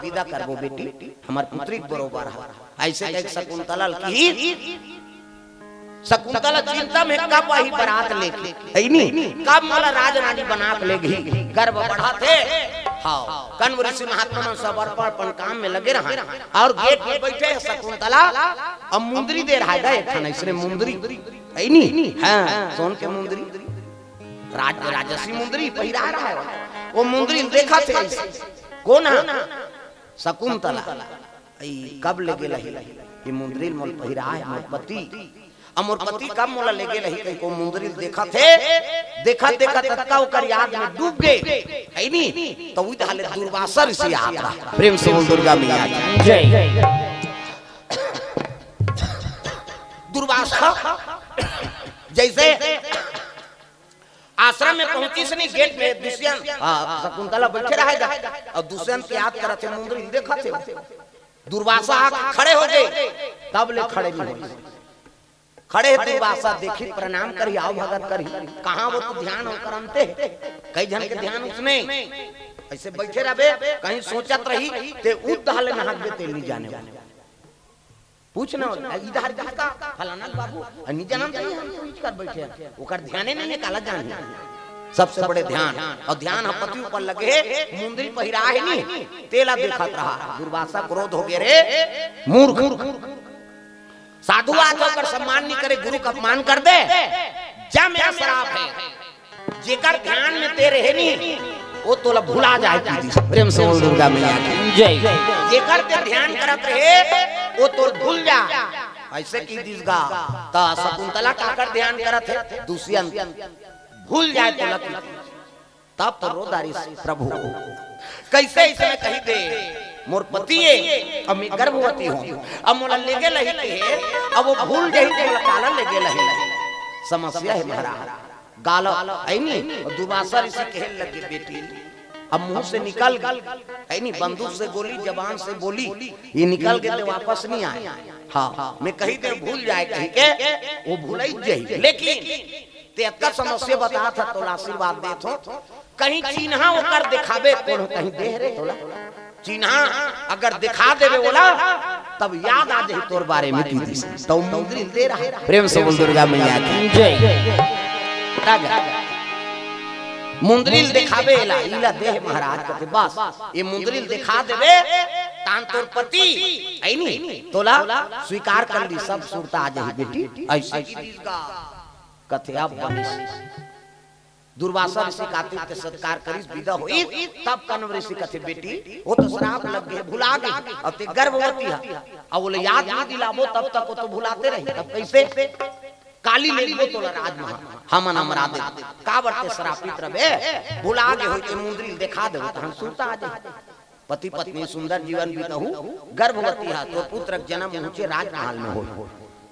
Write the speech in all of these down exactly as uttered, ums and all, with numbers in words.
विदा करबो बेटी, हमर पुत्री के बरोबर ह। अइसे कहिके शकुंतला ल किहिस। शकुंतला चिंता में कब आही बरात लेके, हइ नी? कब मोला राजरानी बना के लेगही? गर्व बढ़त हे। हाँ, कण्व ऋषि महात्मा मन सब अपन अपन काम में लगे रहय। अउ गेट में बइठे हे शकुंतला, अउ मुंदरी दे रहय गा एक ठन अइसने मुंदरी, हइ नी? हाँ, सोन के मुंदरी, राज-, राजसी मुंदरी पहिरा रहय। ओ मुंदरी ल देखत हे अइसे। कोन ह? शकुंतला। अई, कब लेगे लही? ये मुंदरी ल मोला पहिराय हे मोर पति। अउ मोर पति कब मोला लेगे लही? कहिके ओ मुंदरी ल देखत हे, देखत देखत अतका ओकर याद में डूब गे, हइ नी? त उही डहर ले दुर्वासा ऋषि आत रहा। प्रेम से बोल दुर्गा मैया की। जय। दुर्वासा जइसे आश्रम में पहुंचिस नी, गेट में दुष्यंत, हाँ, शकुंतला बइठे रहय गा, अउ दुष्यंत के याद करत हे, मुंदरी ल देखत हे। दुर्वासा आके खड़े हो गे, तब ले खड़े नइ होइस। खड़े हे दुर्वासा, देखही, प्रणाम करही, आव भगत करही, कहाँ वो तो ध्यान ओकर अंते हे, कई झन के ध्यान उसने, अइसे बइठे रहबे, कहीं सोचत रही, ते उत डहर ले नहकबे, ते नइ जाने। पूछ ना, इधर किसका, फलाना के बाबू, अ, नइ जानत रही, हम तो इच कर बइठे हन। ओकर ध्याने नइ हे, काला जानही। सबसे बड़े ध्यान, अउ ध्यान ह पति ऊपर लगे हे, मुंदरी पहिरा हे नी, तेला देखत रहा। दुर्वासा क्रोध हो गे रे, मूर्ख। साधु आके ओकर सम्मान नइ करे, गुरु का अपमान कर दे, जा मेरा श्राप हे। जेकर ध्यान में ते रहे नी, वो तोला भुला जाय कहि दिस। प्रेम से बोल दुर्गा मैया की। जय। जेकर ते ध्यान करत रहे, वो तोला भूल जाय, अइसे कहि दिस गा। त शकुंतला काकर ध्यान करत हे? दुष्यंत। भूल जाय तोला कहि दिस। तब तो रो डारिस प्रभु। कइसे अइसने कहि दे, मोर पति ए, अउ मैं गर्भवती हंव, अउ मोला लेगे लही कहे, अउ वो भूल जाही त मोला काला लेगे लही। समस्या हे महाराज। गालव, हइ नी? अउ दुर्वासा ऋषि कहे लगे, बेटी, अब मुंह से निकल गे, हइ नी? बंदूक से गोली, जबान से बोली, ये निकल गे त वापस नइ आय। हाँ, मैं कहि देंव भूल जाय कहिके, वो भुलइ जाही। लेकिन ते अतका समस्या बतात हस, तोला आशीर्वाद देत हंव, कहीं चिन्हा ओकर देखाबे, कोनो कहीं दे हे रे तोला। चिन्हा अगर देखा देबे ओला, तब याद आ जाही तोर बारे में कहि दिस। त ओ मुंदरी ल दे रहा। प्रेम से बोल दुर्गा मैया की। जय। मुंदरी ल देखाबे एला, इला दे हे महाराज कथे, बस, ये मुंदरी ल देखा देबे, ताहन तोर पति, हइ नी, तोला स्वीकार कर लिही, सब सुरता आ जाही बेटी, अइसे कहि दिस गा। कथे अब बनिस। दुर्वासा ऋषि के आतिथ्य सत्कार करिस, विदा होइस, तब कण्व ऋषि कथे, बेटी, वो तो श्राप लग गे, भुला गे, अब ते गर्भवती हे, अब ओला याद नइ दिलाबो, तब तक वो तो भुलाते रही। तब कइसे? काली लेगबो तोला राजमहल, हमन अमरा देबो, काबर ते श्रापित रहिबे, भुला गे होही ते मुंदरी ल देखा देबो, तहन सुरता आ जाही। पति पत्नी सुंदर जीवन बिताहू, गर्भवती हे, तोर पुत्र के जन्म उहचे राजमहल में होही।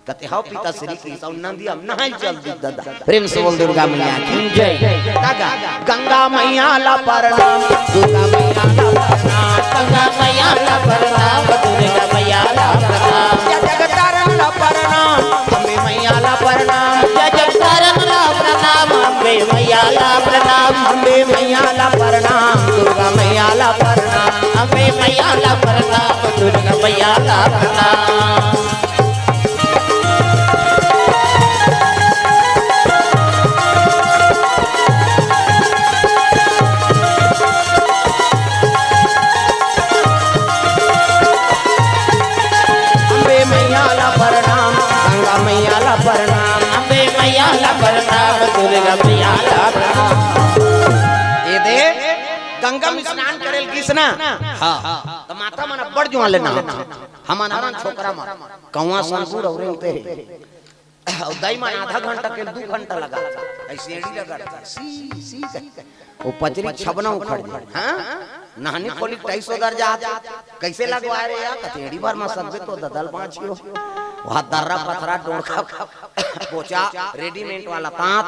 कथे हव पिताश्री कहिस अउ नंदिया म नहाय ल चल दिस दादा। प्रेम से बोल दुर्गा मैया की जय। गंगा मैया ला प्रणाम, दुर्गा मैया ला प्रणाम, गंगा मैया ला प्रणाम, दुर्गा मैया ला प्रणाम, जगतारण ला प्रणाम, अम्बे मैया ला प्रणाम, जगतारण ला प्रणाम, अम्बे मैया ला प्रणाम, अम्बे मैया ला प्रणाम, दुर्गा मैया ला प्रणाम, अम्बे मैया ला प्रणाम, दुर्गा मैया ला प्रणाम। अम्बे मैया ला प्रणाम, गंगा मैया ला प्रणाम, अम्बे मैया ला प्रणाम, दुर्गा मैया ला प्रणाम। ए दे, गंगा में स्नान करे ल गिस ना? हाँ। त माता मन अब्बड़ जुआं ले नहाथे। हमन अरन छोकरा मन, कौआ सन बूढ़ अउ रेंगते हे। अउ दाई मन आधा घंटा के दू घंटा लगा, अइसे एड़ी रगड़थे, सी, सी कहि। ओ पचरी छबना उखड़ जाय। हाँ? नहनी खोली ढाई सौ दर जात। कइसे लगवाय रे यार? कथे एड़ी भर म सकबे तो ददल बाँची हो। वहाँ दर्रा पथरा डोड़का पोचा, रेडीमेड वाला तांत,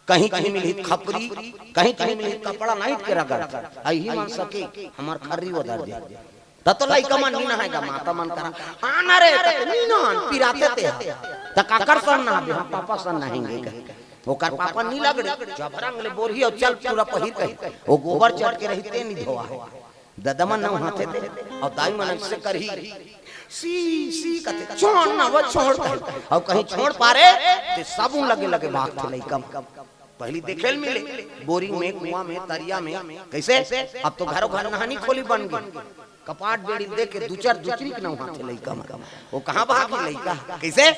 कहीं कहीं मिलही खपरी, कहीं कहीं मिलही कपड़ा लाइट के रगड़। अही मन सके हमर खर्री ओदर जाय। त तो लइका मन नी नहाय गा, माता मन करा, "आना रे, त नी नहान, पिराथे ते हा।" त काकर सन नहाबे, हम पापा सन नहाएंगे कहि। ओकर पापा नी लगड़े, जबरंग ले बोरही अउ चल पूरा पहिर कहि। ओ गोबर चट के रही ते नी धोवा। ददा मन नहाथे ते, अउ दाई मन अइसे करही, "सी, सी," कथे, "छोड़ ना वो, छोड़," कहे। अउ कहीं छोड़ पारे, ते साबुन लगे लगे भागथे लइका मन। पहिली देखे ल मिले, बोरिंग में, कुआं में, तरिया में, कइसे? अब तो घरो घर नहानी खोली बन गे। कपाट बेड़ी ल देख के दू चार दूसरी के नहाथे लइका मन। वो कहाँ भागे लइका? कइसे?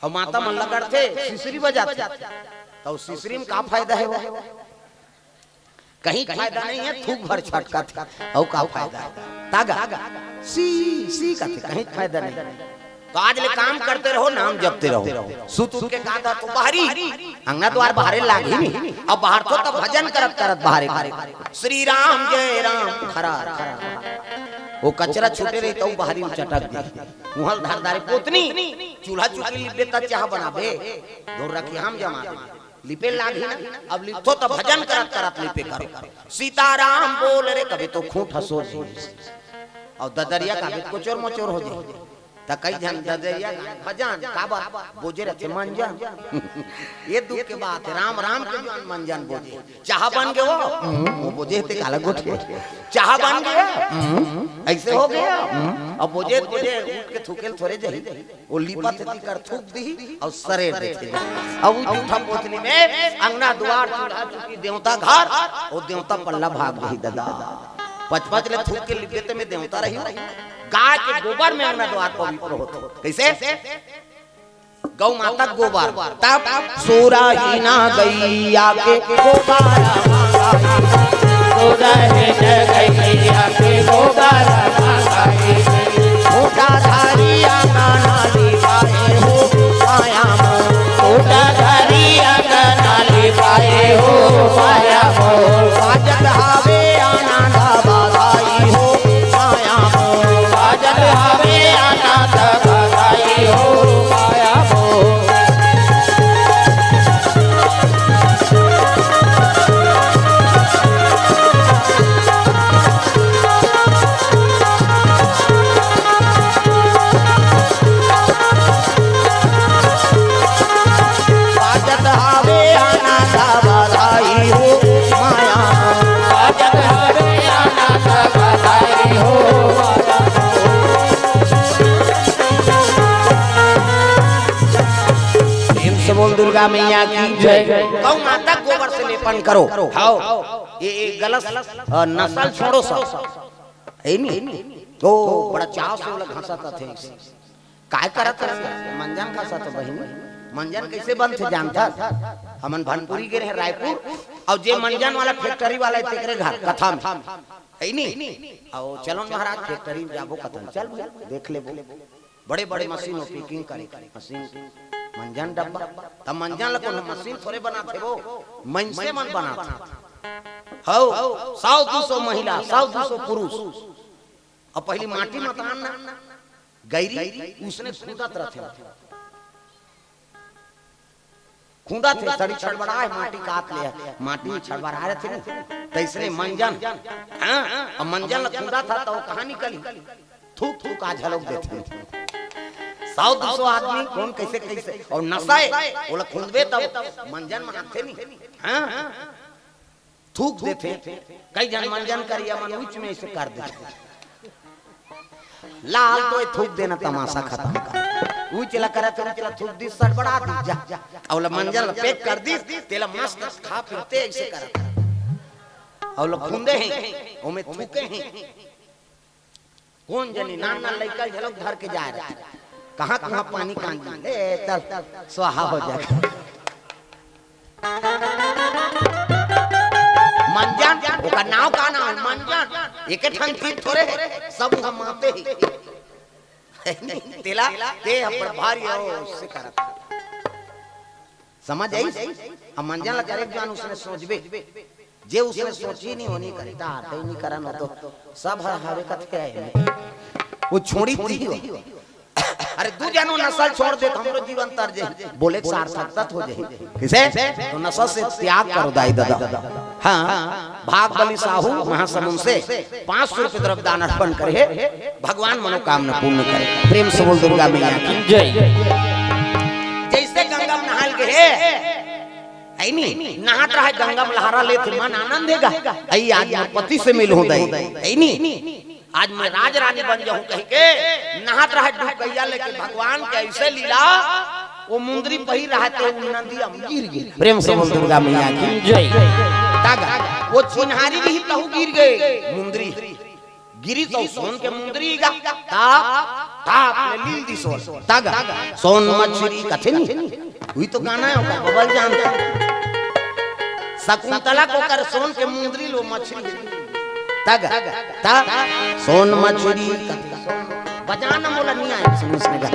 अउ माता मन ल करथे, सिसरी बजाथे। त सिसरी म का फायदा हे वो? कहीं फायदा नइ हे, थूक भर छटकथे। अउ का फायदा हे? तागा, सी, सी कथे, कहीं फायदा नइ हे। त आज ले काम करते रहो, नाम जपते रहो। सुत उठ के का दा तो बाहरी, अंगना द्वार बाहरे लागही नहीं। अब बाहर तो तब भजन करत करत बाहरे। श्री राम जय राम, खरा, खरा। वो कचरा छूटे रही त बाहरी म चटक दे। उहल धारदारी पोतनी, चूल्हा चुकी लिपे त चाह बनाबे, धोर रखी हम जमा दे। लिपे लागही ना, अब लिपथो त भजन करत करत लिपे करो। सीताराम बोल रे, कभी तो खूंट हसो जी। अउ ददरिया का भी कोचोर मोचोर हो जाए। त कई झन ददरिया का भजन, काबर बोजे रथे मंजन। ये दुख के बात हे, राम राम के जुआन मंजन बोजे। चाह बन गे वो, वो बोजे ते काला गोठे। चाह बन गे, अइसे हो गे। अब बोजे, बोजे उठ के थूके ल थोरे जाही। वो लिपत हे तिकर थूक दिही अउ सरेर देथे। अब वो जूठा पोतनी में अंगना दुआर चूल्हा चुकी देवता घर, वो देवता पल्ला भाग गही ददा। पच पच ले थूक के लिपे ते में देवता रही। गाय के गोबर में अंगना दुआर पवित्र होथे। कइसे? गौ माता के गोबर, तब सोरहिना गैया के गोबर मंगाई। सोरहिना गैया के गोबर मंगाई। छोटा धारी अंगना लिपाए हो माया मोर। छोटा धारी अंगना लिपाए हो माया मोर। बाजत हवे आनंद बधाई हो माया मोर। बाजत हवे आनंद बधाई हो माया मोर। बाजत हवे आनंद बधाई हो माया मोर। बाजत हवे आनंद बधाई हो माया मोर। प्रेम से बोल दुर्गा मैया की जय। गौ माता गोबर से लेपन करो। हाव। ये, ये गलत, अ, नसल छोड़ो सब। हे नी? तो बड़ा चाव से ओला घसत थे। काय करत हे? मंजन घसत हे बहिनी। मंजन कइसे बनथे जानथस? हमन भनपुरी गे रहे रायपुर, अउ जे मंजन वाला फैक्ट्री वाला हे तेकरे घर कथा में। हे नी? अउ चलो महाराज फैक्ट्री में जाबो कथन। चल भैया, देख लेबो। बड़े-बड़े मशीन हो, packing करे के मशीन, मंजन डब्बा। त मंजन ल कोनो मशीन थोरे बनाथे वो, मइनसे मन बनाथे। हव, सौ दू सौ महिला, सौ दू सौ पुरुष। अउ पहिली माटी मतान ना, गैरी, उसने खूंदत रथे। खूंदथे, सड़ी छड़बड़ाए, माटी कात ले, माटी छड़बड़ाए रथे नी, तइसने मंजन, हाँ, अब मंजन ल खूंदथे त वो कहाँ निकली? थूक थूक आ झलक देथे। सौ दू सौ आदमी, कोन कइसे कइसे, अउ नसा हे, ओला खूंदबे तब मंजन म आथे नी, हाँ, थूक देथे। कई झन मंजन करिया मन उच में अइसे कर देथे। लाल तो ये थूक देना तमाशा खतम कर। उच ला करत, उच ला थूक दिस, सड़बड़ा दिस, जा। अउ ला मंजन ला pack कर दिस, तेला मस्त खा फिरथे अइसे करत। अउ ला खूंदे हे, ओमे थूके हे। कोन जनी नान नान लइका घलोक धर के जाए रथे। कहाँ कहाँ पानी कांजी, ले चल, स्वाहा हो जाए। मंजन, ओकर नाव का नाव हे? मंजन। एके ठन चीज थोरे हे, सब उहाँ मापे हे। तेला, ते ह बड़ भारी हो, उससे करत। समझ आइस? अब मंजन ला करे जान उसने सोचबे। जे उसने सोची नहीं होनी करी, ता हटे ही नहीं करन हो तो सब हर हवे कथे आए। वो छोड़ी थी हो। अरे दू जनो नसल छोड़ दे, हमरो जीवन तर जाई, बोले के सार्थकता हो जाई। किसे? तो नशा से त्याग करो दाई दादा। हाँ, भाग बली साहू महासमुंद से पाँच सौ रुपये द्रव्य दान अर्पण करे, भगवान मनोकामना पूर्ण करे। प्रेम से बोल दुर्गा मैया की जय। जैसे गंगा में नहाल गए, ऐ नी, नहात रहय गंगा म लहरा लेथे, मन आनंद हे गा। अई आज मोर पति से मिलहूं दई, ऐ नी, आज मैं राजरानी बन जाहूं कहिके नहात रहय डुबकइया लेके भगवान के अइसे लीला, वो मुंदरी पहिर रहय ते वो नदिया म गिर गे। प्रेम से बोल दुर्गा मैया की जय। तब वो चिन्हारी रही तहू गिर गे मुंदरी। गिरी तो सोन के मुंदरी गा, ताप, ताप ले लील दी सोन। तब सोन मछरी कथे नी, उही तो गाना हे ओकर, बबल जानत। शकुंतला के ओकर सोन के मुंदरी ल मछरी। तब, तब सोन मछरी कथे। बजाना मोला नी आय, सुन, सुन गा।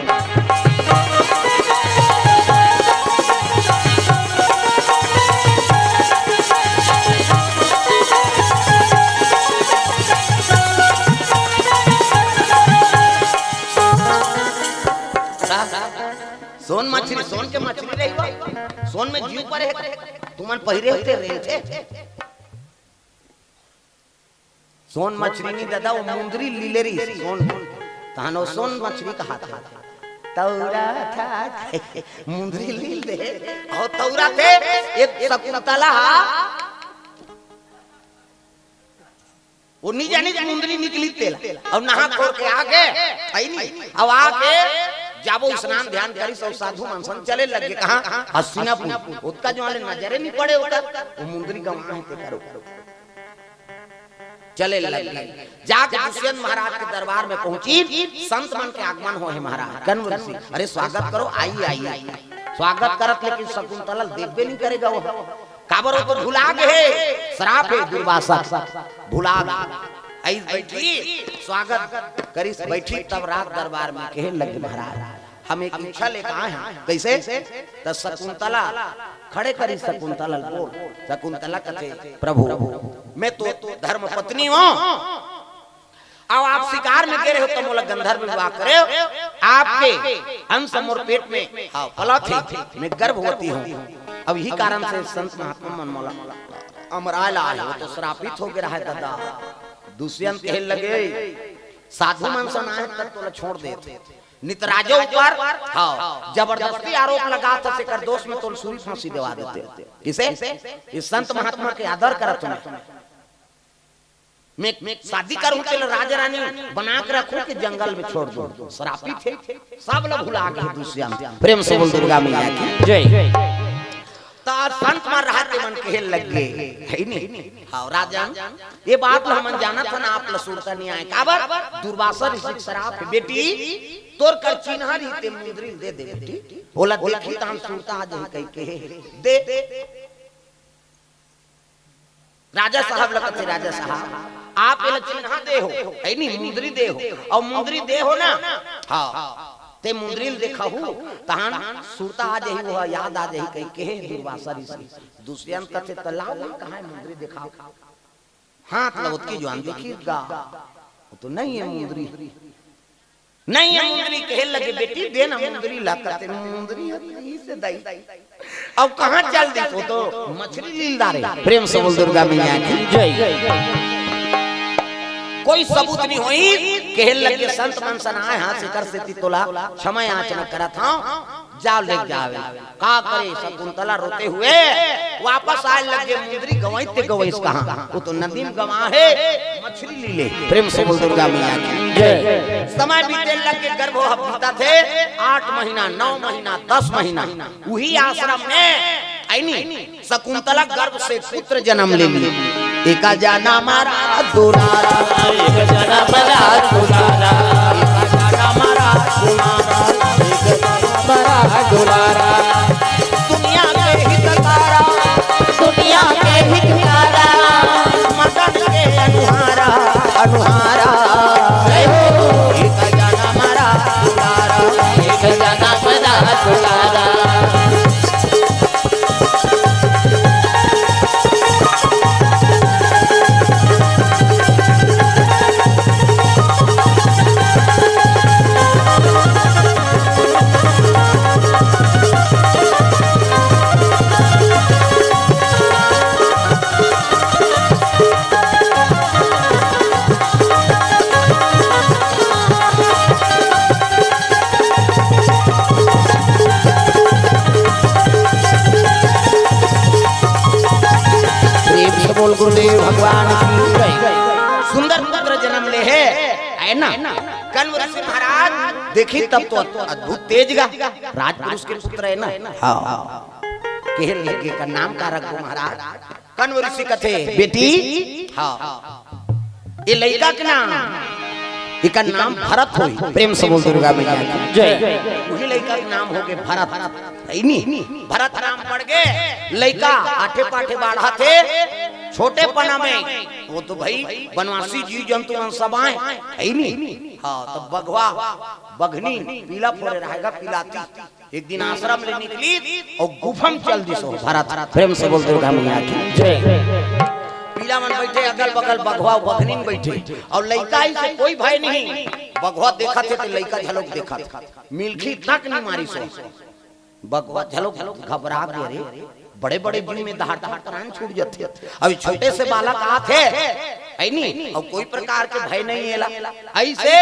सोन मछरी, सोन के मछरी रही बा। सोन में जीव परे हे, तुमन पहिरे होते रेंथे। सोन मछरी नी ददा, वो मुंदरी लीले रही सोन। तहन वो सोन मछरी कहाथे। तौरा था, मुंदरी लील दे। अउ तौरा थे, एक शकुंतला हा। वो नी जानिस मुंदरी निकलिस तेला। अउ नहा खोर के आगे, अई नी। अउ आके जाबो स्नान ध्यान करिस अउ साधु मन संग चले लगे। कहाँ? हस्तिनापुर। ओतका जुवार ले नजरे नी पड़े ओकर। वो मुंदरी गंवा हे तेकर ऊपर। चले लगे। जाके दुष्यंत महाराज के दरबार में पहुंचिस, संत मन के आगमन होहे महाराज। कण्व ऋषि, अरे स्वागत करो, आइए, आइए। स्वागत करत लेकिन शकुंतला ल देखबे नी करे गा वो। काबर वो तो भुला गे हे, श्राप हे दुर्वासा, भुला गे। अइस बइठिस, स्वागत करिस, बइठिस, तब राज दरबार में कहे लगे महाराज, हम एक इच्छा लेके आए हन। कइसे? त शकुंतला खड़े करिस शकुंतला ल, बोल। शकुंतला कथे, प्रभु, मैं तो धर्म पत्नी हूँ, अउ आप शिकार में गे रहेव त मोला गंधर्व विवाह करेव, आपके अंश मोर पेट में, हाँ, पलत हे, मैं गर्भवती हूँ। अब इही कारण से संत महात्मा मन मोला अमराय ला हे, वो तो श्रापित हो गे रहय ददा। दुष्यंत कहे लगे, साधु मन सन आए तब तोला छोड़ देत। नी त राजा ऊपर, हाँ, जबरदस्ती आरोप लगाथस, एकर दोष में तोला सूली फांसी देवा देते। कइसे? ये संत महात्मा के आदर करत हूँ मैं। मैं शादी करहूं, तेला राजा रानी बना के रखहूं कि जंगल में छोड़ दूं? श्रापित हे, सब ला भुला गे दुष्यंत। प्रेम से बोल दुर्गा मैया की जय। त संत मन रहय ते मन कहे लगे, हे नी? हाँ राजन, ये बात ला हमन जानत हन, आप ला सुरता नी आय। काबर? दुर्वासा ऋषि के श्राप हे। बेटी, तोर कर चिन्हा रही ते मुंदरी ल दे दे बेटी, ओला देखही त हम सुरता आ जाही कहिके दे। राजा साहब ला कथे, राजा साहब, आप एला चिन्हा दे हो, हे नी, मुंदरी दे हो, अउ मुंदरी दे हो ना, हाँ, ते मुंदरी ल देखहू, तहान सुरता आ जाही, वो याद आ जाही, कहिके दुर्वासा ऋषि। दुष्यंत कथे, त लाव, कहाँ हे मुंदरी, देखाव। हाथ ला ओतकी जुवार देखिस गा, वो तो नइ हे मुंदरी। नइ हे मुंदरी, कहे लगे, बेटी दे ना मुंदरी ला, कथे मुंदरी हे, इसे दई। अब कहाँ चल दिस, वो तो मछरी लील डारे। प्रेम से बोल दुर्गा मैया की जय। कोई सबूत नइ होइस, कहे लगे संत मन सन आए हंव, एकर सेती तोला क्षमा याचना करत हंव, जाव ले जावे। का करे, शकुंतला रोते हुए वापस आए लगे, मुंदरी गंवइस ते गंवइस कहाँ, वो तो नदी में गंवा हे, मछरी लीले। प्रेम से बोल दुर्गा मैया की जय। समय बीते लगे, गर्भ ह बीतत हे, आठ महीना, नौ महीना, दस महीना, उही आश्रम में, हे नी, शकुंतला गर्भ से पुत्र जन्म ले ली। एक जनम रा दुलारा, एक जनम रा दुलारा, एक जनम रा दुलारा, एक जनम रा दुलारा। दुनिया के हितकारा, दुनिया के हितकारा, मदन के अनुहारा, अनुहारा। जय हो। एक जनम रा दुलारा, एक जनम रा दुलारा। गुरुदेव भगवान की जय। सुंदर पुत्र जन्म ले हे, है ना? कण्व ऋषि महाराज देखी तब तो अद्भुत तेज गा, राजपुरुष के पुत्र है ना? हाँ। केहे लगे का नाम का रखो महाराज? कण्व ऋषि कथे, बेटी, हाँ, ये लइका के नाम, एकर नाम भरत होई। प्रेम से बोल दुर्गा मैया की जय। वही लइका के नाम हो गए भरत, है नी? भरत नाम पड़ गए, लइका आठे पाठे बाढ़ा थे, छोटे पना में वो तो भाई वनवासी जीव जंतु मन सब आए, है नी? हाँ, तो बघवा, बघनी, पीला फोरे रहेगा, पिलाती। एक दिन आश्रम ले निकली और गुफा में चल दिस भरत। प्रेम से बोल दुर्गा मैया की जय। पीला मन बैठे अगल बगल, बघवा बघनिन बैठे और लइका ही से कोई भय नहीं। बघवा देखत हे तो लइका झलक देखत हे, मिलखी तक नहीं मारिस। बघवा झलक घबरा गए, रे बड़े बड़े जीव में दहाड़ दहाड़ प्राण छूट जाते। अभी छोटे से बालक आत हे, है नी? और कोई प्रकार के भय नहीं एला। ऐसे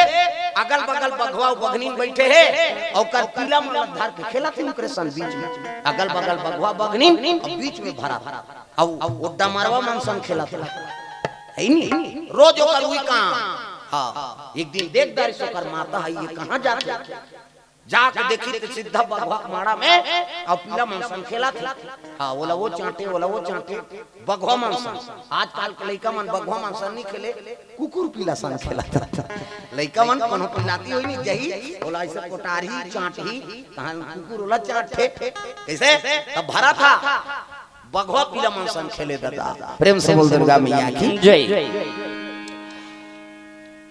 अगल बगल बघवा बघनिन बैठे हे और कर पीला मन धर के खेलत हे उनकरे सन बीच में। अगल बगल बघवा बघनिन और बीच में भरत। और वो डमरवा मन सन खेलत हे, है नी? रोज ओकर उही काम। हाँ, एक दिन देख डारिस ओकर माता, है ये कहाँ जात हे? जाके देखी तो सीधा बघवा के माड़ा में और पीला मन सन खेलत हे। हाँ, ओला वो चाटे, ओला वो चाटे, बघवा मन सन। आजकल के लइका मन बघवा मन सन नहीं खेले, कुकुर पीला सन खेलत हे। लइका मन कोनो पिलाती होई नहीं जही, ओला ऐसे कोटारही, चाटही, तहन कुकुर ओला चाटथे। कैसे? तब भरत हा बघवा पीला मन सन खेले दादा। प्रेम से बोल दुर्गा मैया की जय।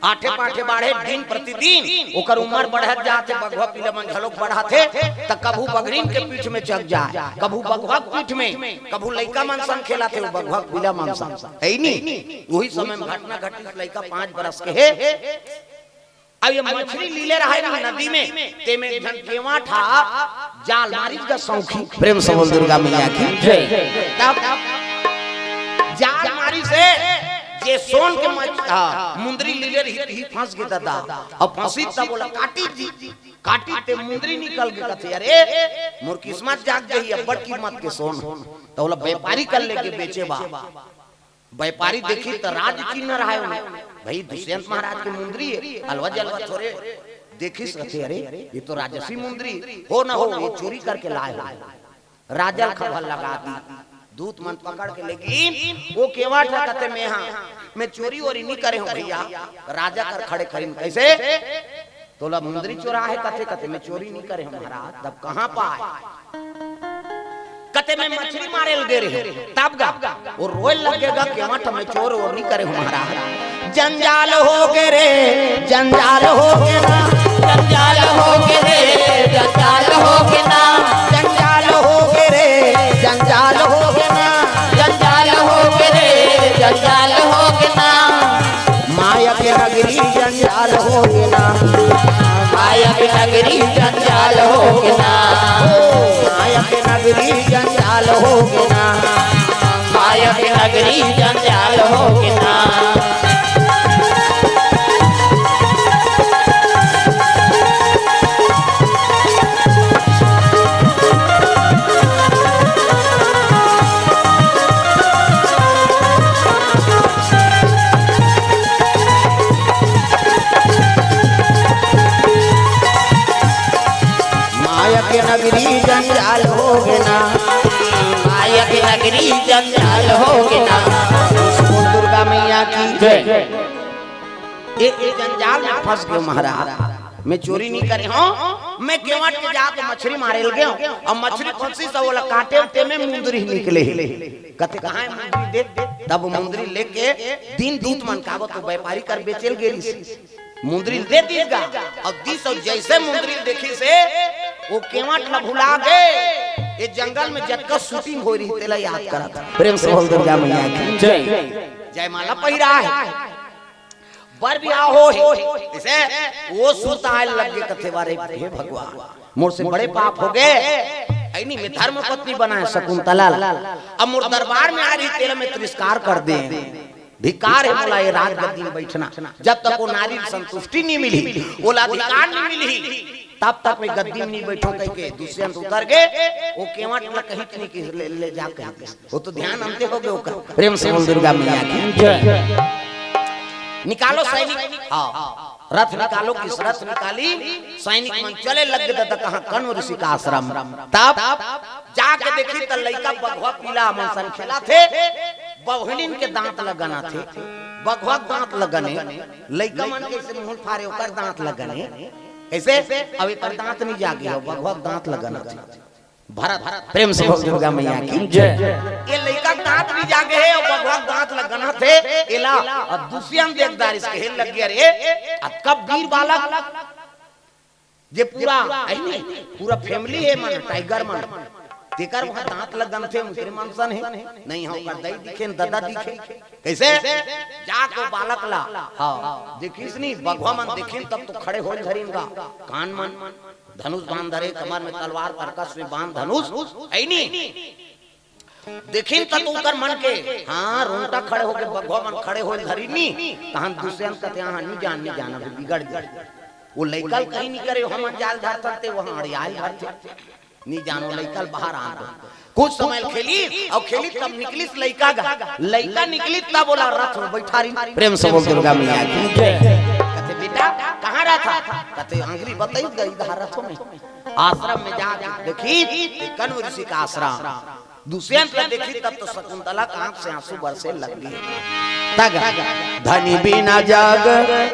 आठे पाठे बाढ़े दिन प्रतिदिन ओकर उम्र बढ़त जात हे, बघवा पीला मन घलोक बढ़त हे, त कभू बघनिन के पीठ में चढ़ जाए, कभू बघवा के पीठ में, कभू लइका मन सन खेलत हे, वो बघवा पीला मन सन, है नी? वही समय में घटना घटिस, लइका पाँच बरस के हे, अब ये मछरी लीले रहे नी नदी में, तेमे एक झन केवट हा जाल मारिस गा सौखी। प्रेम से बोल दुर्गा मैया की जय। तब जाल मारिस हे, जे सोन के मछ-, हाँ, मुंदरी लीले रही, रही फंस गे दादा। अब फंसी तब ओला काटी जी, काटी ते मुंदरी निकल गे, कथे, "अरे, मोर किस्मत जाग गई, अब्बड़ कीमत के सोन।" तो ओला व्यापारी कर लेके बेचे बा। व्यापारी देखी त राज चिन्ह रहाय ओमे। भाई दुष्यंत महाराज के मुंदरी हे, अलवा जलवा थोरे। देखिस कथे, "अरे, ये तो राजसी मुंदरी हो न हो, ये चोरी करके लाए हो।" राजा ल खबर लगा दी, दूत मन पकड़ के, लेकिन वो केवट हा कथे, "मैं हा, मैं चोरी वोरी नहीं करे हूँ भैया।" राजा कर खड़े खड़िन कैसे तोला मुंदरी चोरा हे कथे, कथे, "मैं चोरी नहीं करे हूँ महाराज।" तब कहाँ पाए? कथे, "मैं मछरी मारे ल गे रहे हूँ।" तब गा वो रोए लगे गा, "केवट, मैं चोर वो नहीं करे हूँ महाराज।" जंजाल हो गे रे, जंजाल हो गे ना, जंजाल हो गे रे, जंजाल हो गे ना, जंजाल हो गे रे, जंजाल हो गे ना, जंजाल हो गे रे, जंजाल हो गे ना। माया के नगरी जंजाल हो गे ना, माया के नगरी जंजाल हो गे ना, माया के नगरी जंजाल हो गे ना, माया के नगरी जंजाल हो गे ना। माया के नगरी जंजाल हो गे ना, माया के नगरी जंजाल हो गे ना। बोल दुर्गा मैया की जय। ए, ए जंजाल में फंस गयो महाराज। मैं चोरी नहीं करे हूँ, मैं केवट के जात मछरी मारे ल गे हूँ। अब मछरी फंसी सब ओला काटे, तेमे मुंदरी निकले। कथे, "कहाँ हे मुंदरी दे?" तब मुंदरी लेके दिन दूत मन का, वो तो व्यापारी कर बेचे ल गे रहिस। मुंदरी दे दिस गा, अब दिस अउ जैसे मुंदरी देखिस हे, वो केवट ला भुला गे। ये जंगल में जतका shooting होई रही, तेला याद करत। प्रेम से बोल दुर्गा मैया की जय। जयमाला पहिरा हे, बर बिहाव हो हे, जैसे वो सुरता आए लग गे, कथे, "बारे हे भगवान, मोर से बड़े पाप हो गे, ऐनी मैं धर्म पत्नी बनाए शकुंतला ला, अब मोर दरबार में आ रही, तेला मैं तिरस्कार कर दे।" धिक्कार हे मोला ये राजगद्दी में बैठना, जब तक वो नारी ल संतुष्टि नहीं मिलही, ओला अधिकार नहीं मिलही। तब तक मैं गद्दी में नहीं बैठो कह के दुष्यंत उतर गे। वो केवट ला कहिस नहीं कि ले, ले जा कह के। वो तो ध्यान अंते हो गए ओकर। प्रेम से बोल दुर्गा मैया की जय। निकालो सैनिक, हाँ, रथ निकालो। किस रथ निकाली? सैनिक मन चले लग गए। त कहाँ? कण्व ऋषि का आश्रम। तब जाके देखी त लइका बघवा पीला मन सन खेला थे, बहिनिन के दांत लगना थे, बघवा दांत लगने, लइका मन कैसे मुंह फारे ओकर दांत लगने, कैसे? अब एकर दांत नहीं जागे हो, बघवा दांत लगना थे। भरत, प्रेम से बोल दुर्गा मैया की जय। ये लइका दांत नहीं जागे है और बघवा दांत लगना थे, एला अब दुष्यंत देखदार इसके हेल लग गया रे। अब कब वीर बालक जे पूरा, है नी, पूरा फैमिली है मन, टाइगर मन, तेकर वहां दांत लगन थे, उनके मन सन है, नहीं हो कर दई दिखे, ददा दिखे, कैसे? जाके बालक ला, हाँ, देखिस नी, बघवा मन देखिन तब तो खड़े होल धरिन गा, कान मन, धनुष बांध धरे, कमर में तलवार, तरकस में बांध धनुष, है नी? देखिन त तू कर मन के, हाँ, रोंगटा खड़े होके बघवा मन खड़े होए धरी नी, तहन दुष्यंत कथे, "हाँ, नी जान, नी जान, अभी बिगड़ गए।" वो लइका ल कहीं नी करे, हम जाल धरथन ते वहाँ अड़ियाल धरथे। नी जानो लइका ल बाहर आ दो। कुछ समय खेली, और खेली तब निकलिस लइका गा। लइका निकली तब बोला रथ में बैठा रही। प्रेम से बोल दुर्गा मैया की जय। कथे, "बेटा, कहाँ रहा था?" कथे, "आंगरी बताई गई इधर रथों में।" आश्रम में जाके देखी, कण्व ऋषि का आश्रम। दुष्यंत ला देखी तब तो शकुंतला का आंख से आंसू बरसे लग गए। तग धनी बिना जग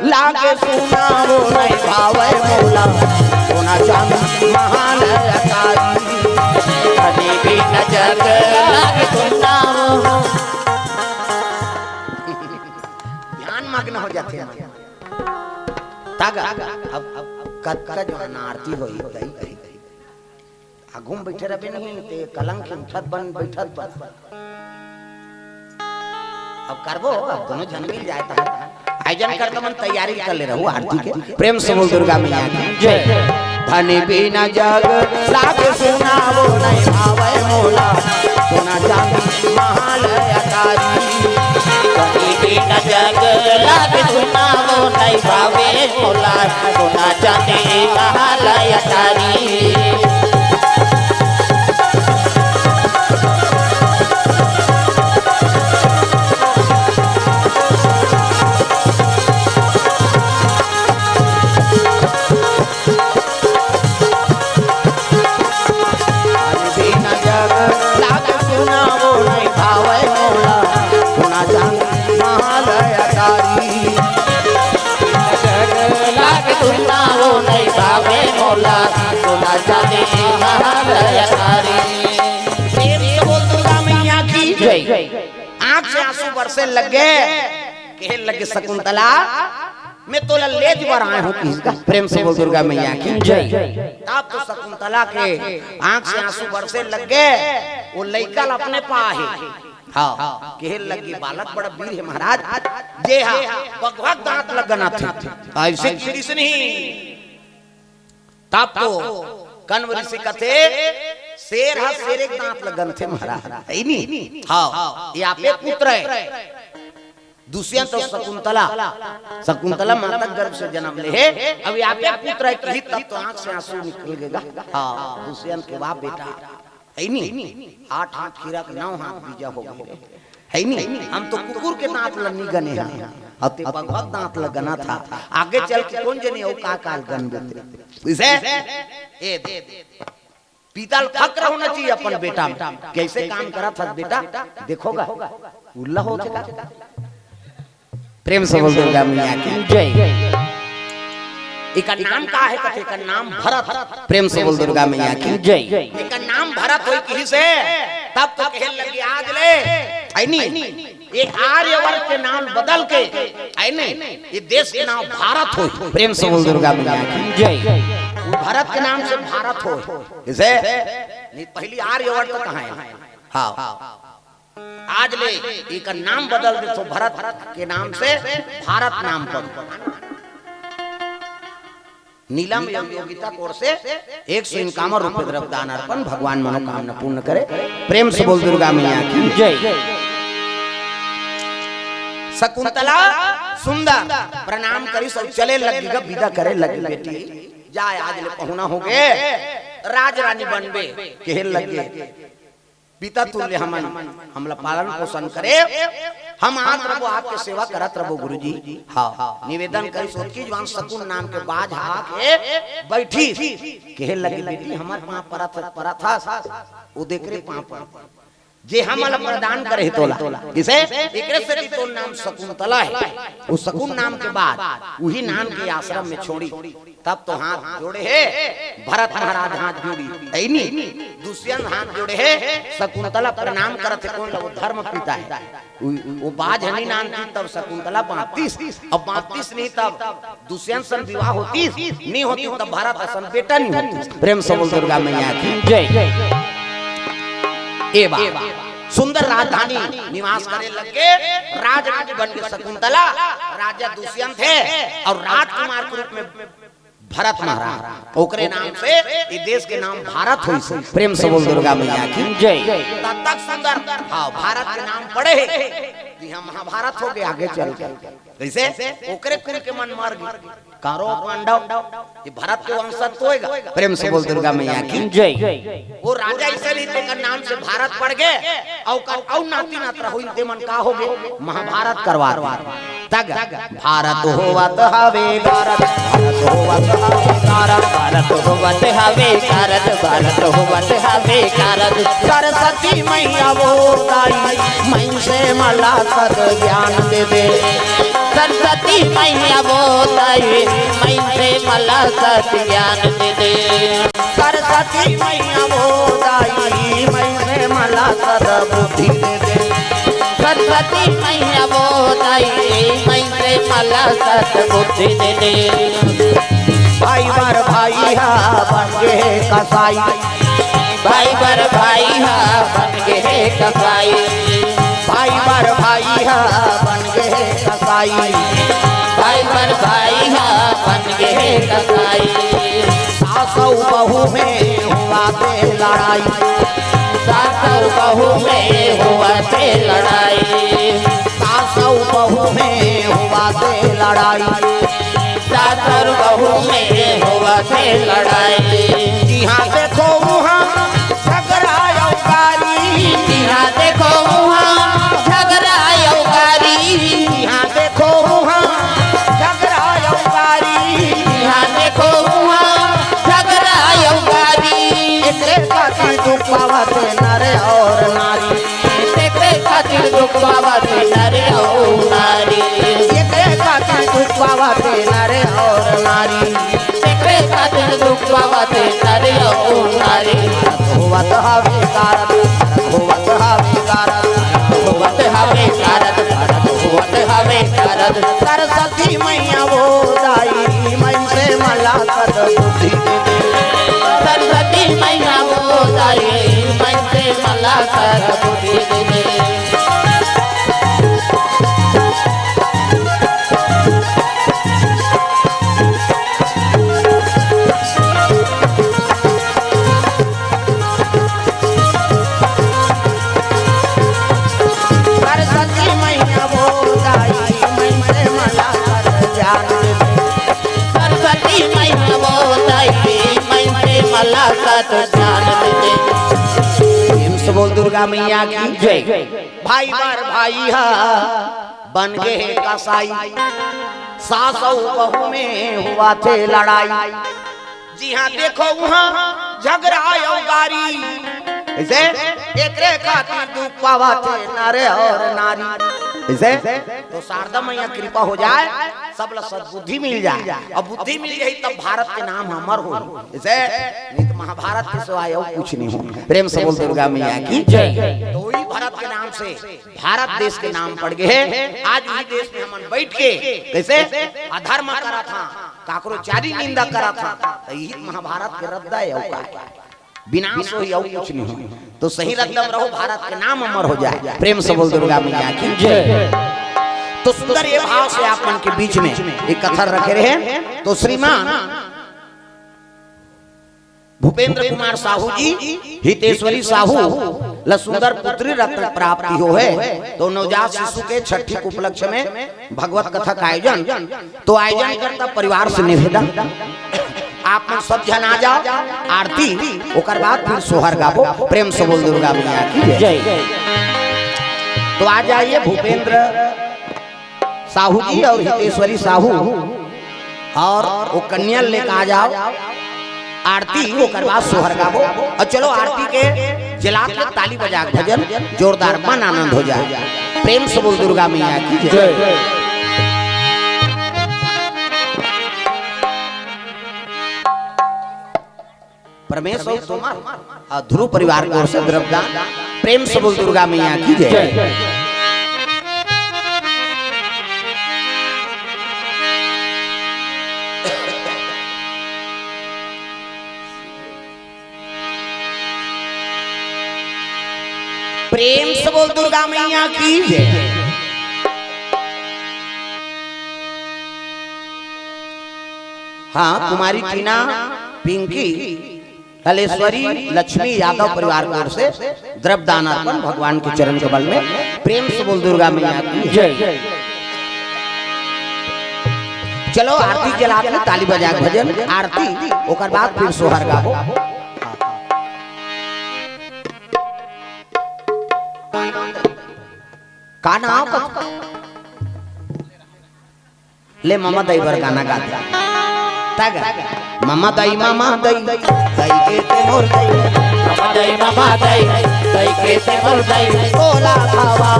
लागे सुना वो नहीं भावे मोला, सोना चांदी महाल अटारी। धनी बिना जग लागे सुना वो। ध्यान मग्न हो जाते हैं। तग अब, अब कतका जो अनारती होई, होई, होई। आगू में बैठे रहबे नहीं, ते कलंक उठत बन, बैठत बन। अब करबो, अब दोनों झन मिल जाए त। आयोजन कर दमन, तैयारी कर ले रहू आरती के। प्रेम से बोल दुर्गा मैया की जय। धनी बिना जग लागे सुना वो नहीं भावे मोला, सोना चांदी महाल अटारी। धनी बिना जग लागे सुना वो नहीं भावे मोला, सोना चांदी महाल अटारी। बिना जग लाग सुनावो नहीं भावे मोला, सोना चांदी महालय तारी। जग लाग सुनावो नहीं भावे मोला, सोना चांदी महालय तारी। प्रेम से बोल दुर्गा मैया की जय। आंख से आंसू बरसे लगे, कहे लगे शकुंतला, मैं तोला लेज बर आए हूँ किसका। प्रेम से बोल दुर्गा मैया की जय। तब तो शकुंतला के आंख से आंसू बरसे लग गए। वो लइका ला अपने पाहे, हाँ, कहे लगी, "बालक बड़ा वीर है महाराज, जे हा बघवा के दांत लगना थे, ऐसे गिरिस नहीं।" तब तो कण्व ऋषि कथे, "शेर हा शेरे के दांत लगन थे महाराज, है नी?" हाँ, ये आपे पुत्र है। दुष्यंत और शकुंतला, शकुंतला माता गर्भ से जन्म ले हे, अब यहाँ पे पुत्र है कही तब तो आंख से आंसू निकल गएगा। हाँ, दुष्यंत के बाप बेटा, है नी? आठ हाथ हीरा के नौ हाथ बीजा हो गए, है नी? हम तो कुकुर के दांत ल नी गने हैं, अब ते बघवा के दांत ल गना था, आगे चल के कौन जने हो का काल गन देते। इसे ए दे। पिता ल फक्र होना चाहिए अपन बेटा में। कैसे काम करा था बेटा, देखोगा, उल्ला हो जाएगा। प्रेम से बोल दुर्गा मैया की जय। एकर नाम का है? कथे एकर नाम भरत। प्रेम से बोल दुर्गा मैया की जय। एकर नाम भरत होई किही से, तब तो कहे लगी आज ले, है नी? ये आर्यवर्त के नाम बदल के, है नी? ये देश के नाम भारत होई। प्रेम से बोल दुर्गा मैया की जय। वो भरत के नाम से भारत होई। इसे नहीं, पहली आर्यवर्त कहाँ है? हाँ, आज ले एकर नाम बदल दे तो भरत के नाम से भारत नाम पर। नीलम एवं योगिता कोर से एक सौ इक्यावन रुपये द्रव्य दान अर्पण, भगवान मनोकामना पूर्ण करे। प्रेम से बोल दुर्गा मैया की जय। शकुंतला सुंदर प्रणाम करी, सब चले लगी, विदा करे लगी बेटी। जाय, आज ले पहुना होगे, राज रानी बनबे, कहे लगे, पिता तुल्य हमन, हमला पालन पोषण करे, हम आत रबो, आपके सेवा करत रबो गुरुजी। हाँ, निवेदन करिस, ओतकी जुवार शकुन नाम के बाज हा आके बइठिस, कहे लगे, बेटी, हमर पाँव परत, परत हस, ओ देख रे पाँव परत, जे हमला प्रदान करे हे तोला। किसे? एकरे सेती तोर नाम शकुंतला हे। ओ शकुन नाम के बाद उही नाम के आश्रम में छोड़ी, तब तो हाथ जोड़े हे भरत महाराज, हाथ जोड़ी, हे नी? दुष्यंत हाथ जोड़े हे, शकुंतला प्रणाम करत हे, कोन ल? ओ धर्म पिता हे। उ, ओ बाज ह नी नानतिस, तब शकुंतला बांचतिस, अब बांचतिस नहीं, तब दुष्यंत सन विवाह होतिस, नहीं होतिस, तब भरत असन बेटा नहीं होतिस। प्रेम से बोल दुर्गा मैया की जय। ए बा, सुंदर राजधानी निवास करे लगे, राजरानी बन के शकुंतला, राजा दुष्यंत हे और राजकुमार के रूप में भरत महाराज, ओकरे नाम से ये देश के नाम भारत होइस। प्रेम से बोल दुर्गा मैया की जय। तब तक सुंदर, हाँ, भारत के नाम पड़े हे, तो यहाँ महाभारत होगे आगे चल के। कइसे? ओकरे कुल के मन मर गे, कौरव पांडव, ये भरत के वंशज तो होएगा। प्रेम से बोल दुर्गा मैया की जय। ओ राजा अइसे नहीं, तेकर नाम से भारत पड़ गे, अउ कर, अउ नाती नातरा होइस, ते मन का होगे? महाभारत करवा दे। तग भारत होवत हवे कारत, भारत होवत हवे कारत, भारत होवत हवे कारत, भारत होवत हवे कारत। सरस्वती मैया वो दाई, मइनसे मन ला सत ज्ञान दे दे। सरस्वती मैया वो दाई, मइनसे मन ला सत ज्ञान दे दे। सरस्वती मैया वो दाई, मइनसे मन ला सत बुद्धि दे दे। सरस्वती मैया वो दाई, मइनसे मन ला सत बुद्धि दे दे। भाई बर भाई हा बन गे कसाई, भाई बर भाई हा बन गे कसाई, भाई बर भाई हा बन गे कसाई, भाई बर भाई हा बन गे कसाई। सास अउ बहू में होवत हे लड़ाई, सास अउ बहू में होवत हे लड़ाई, सास अउ बहू में होवत हे लड़ाई, सास अउ बहू में होवत हे लड़ाई। जिहाँ देखो उहाँ झगरा अउ गारी, जिहाँ देखो उहाँ झगरा अउ गारी, जिहाँ देखो उहाँ झगरा अउ गारी, जिहाँ देखो उहाँ झगरा अउ गारी। एकरे खातिर दुख पावत हे नर अउ नारी, एकरे खातिर दुख पावत हे नर अउ नारी, एकरे खातिर दुख पावत हे नर अउ नारी, एकरे खातिर दुख पावत हे नर अउ नारी। होवत हवे कारत, होवत हवे कारत, होवत हवे कारत, होवत हवे कारत। सरस्वती मैया वो दाई, मइनसे मन ला सत बुद्धि दे दे। सरस्वती मैया वो दाई, मइनसे मन ला सत बुद्धि दे दे। सरस्वती मैया वो दाई, मइनसे मन ला सत ज्ञान दे दे। सरस्वती मैया वो दाई, मइनसे मन ला सत ज्ञान दे दे। प्रेम से बोल दुर्गा मैया की जय। भाई बर भाई हा बन गे हे कसाई, सास अउ बहू में होवत हे लड़ाई। जिहाँ देखो उहाँ झगरा अउ गारी। कइसे? एकरे खातिर दुख पावत हे नर अउ नारी। कइसे? तो शारदा मैया कृपा हो जाय, सब ला सद्बुद्धि मिल जाय, अउ बुद्धि मिल जाही तब भारत के नाम अमर होही। कइसे? नहीं तो महाभारत के सिवाय अउ कुछ नहीं हो। प्रेम से बोल दुर्गा मैया की जय। तो वही भरत के नाम से भारत देश के नाम पड़ गे हे। आज उही देश में हमन बइठ के कइसे अधर्म करत हन, काकरो चारी निंदा करत हन, त इही महाभारत के रद्दा हे, अउ का हे? विनाश होही, अउ कुछ नहीं हो। तो सही रद्दा म रहो, भारत के नाम अमर हो जाय। प्रेम से बोल दुर्गा मैया की जय। तो सुंदर ये भाव से आप मन के बीच में एक कथा रखे रहे। तो श्रीमान भूपेंद्र कुमार साहू जी, हितेश्वरी साहू ला सुंदर पुत्री रत्न प्राप्ति होहे, तो नवजात शिशु के छठी के उपलक्ष्य में भगवत कथा का आयोजन, तो आयोजन करता परिवार से निवेदन, आप मन सब झन आ जाओ, आरती, ओकर बाद फिर सोहर गाबो। प्रेम से बोल दुर्गा मैया की जय। जय। तो आ जाइए भूपेंद्र साहू जी और हितेश्वरी साहू, और वो कन्या लेके आ जाओ। आरती, ओकर बाद सोहर गाबो। और चलो, आरती के जलात ले ताली बजा के भजन जोरदार, मन आनंद हो जाए। प्रेम से बोल दुर्गा मैया की जय। जय। परमेश और तोमर और ध्रुव परिवार की ओर से द्रव्यदान। प्रेम से बोल दुर्गा मैया की जय। जय। प्रेम से बोल दुर्गा मैया की जय। हाँ, कुमारी टीना, पिंकी, कलेश्वरी, लक्ष्मी यादव परिवार की ओर से द्रव्यदान अर्पण भगवान के चरण कमल में। प्रेम से बोल दुर्गा मैया की जय। चलो, आरती जलात ले ताली बजा के भजन आरती, ओकर बाद फिर सोहर गाबो। का नाम? ले ममा दई बर गाना गा दे। तग ममा दई, ममा दई, दई के ते मोर दई। ममा दई, ममा दई, दई के ते मोर दई। बोला खावा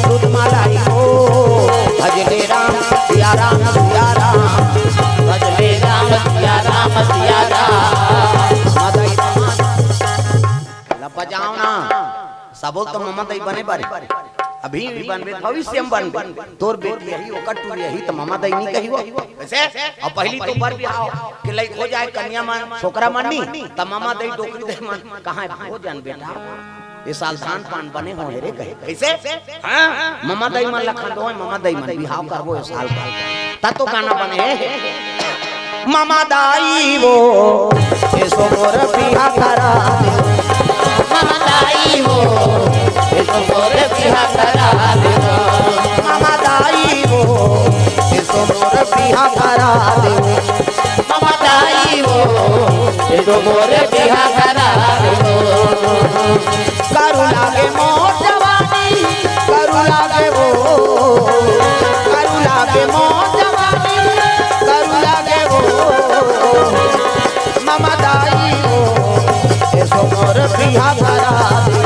दूध मलाई हो। भजले राम सिया राम सिया राम। भजले राम सिया राम सिया राम। ममा दई, ममा दई। ला बजाओ ना। सबो तो ममा दई बने बने, अभी भी बनबे, भविष्य में बनबे। तोर बेटी यही, ओकर टूरी यही, तो ममा दई नहीं कही वो। वैसे, और पहली तो बर बिहाव के लइक हो जाए, कन्या मन, छोकरा मन नहीं, तो ममा दई, डोकरी दई मन, कहाँ है भोजन बेटा? ये साल धान पान बने हो हे रे कहे। कैसे? हाँ, ममा दई मन लखन दो, ममा दई मन बिहाव करबो ये साल का। ता तो गाना बने हे। ममा दाई वो, एसो मोर बिहा करा दे। ममा दाई वो, एसो मोर बिहा करा दे। ममा दाई वो, एसो मोर बिहा करा दे। ममा दाई वो, एसो मोर बिहा करा दे। करू लागे मोर जवानी, करू लागे वो, करू लागे मोर जवानी, करू लागे वो। ममा दाई वो, एसो मोर बिहा करा दे।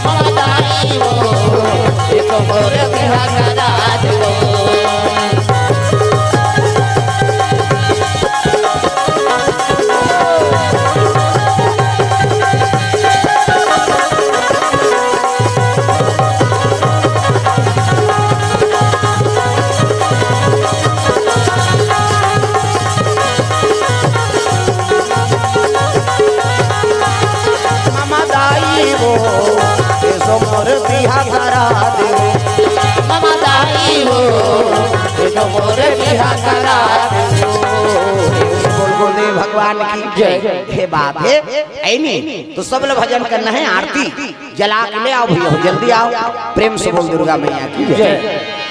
ममा दाई वो, एसो मोर बिहा करा दे। ममा दाई वो, एसो मोर बिहा करा दे। ममा दाई वो, एसो मोर बिहा करा दे। बोल गुरुदेव भगवान की जय। हे बात हे, ऐनी तो सब लोग भजन करना है, आरती जला के ले आओ भैया, जल्दी आओ। प्रेम से बोल दुर्गा मैया की जय। जय।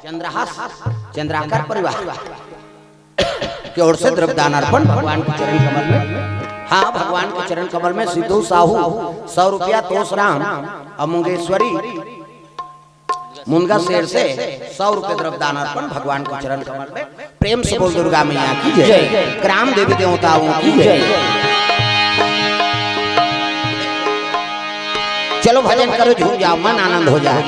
चंद्रहास, चंद्राकर परिवार के ओर से द्रव्यदान अर्पण भगवान के चरण कमल में। हाँ, भगवान के चरण कमल में सिद्धू साहू सौ रुपया, तोसराम और मुंगेश्वरी मुनगा शेर से सौ रुपये द्रव्यदान अर्पण भगवान के चरण कमल में। प्रेम से बोल दुर्गा मैया की जय। जय। ग्राम देवी देवताओं की जय। जय। चलो भजन करो, झूम जाओ, मन आनंद हो जाए।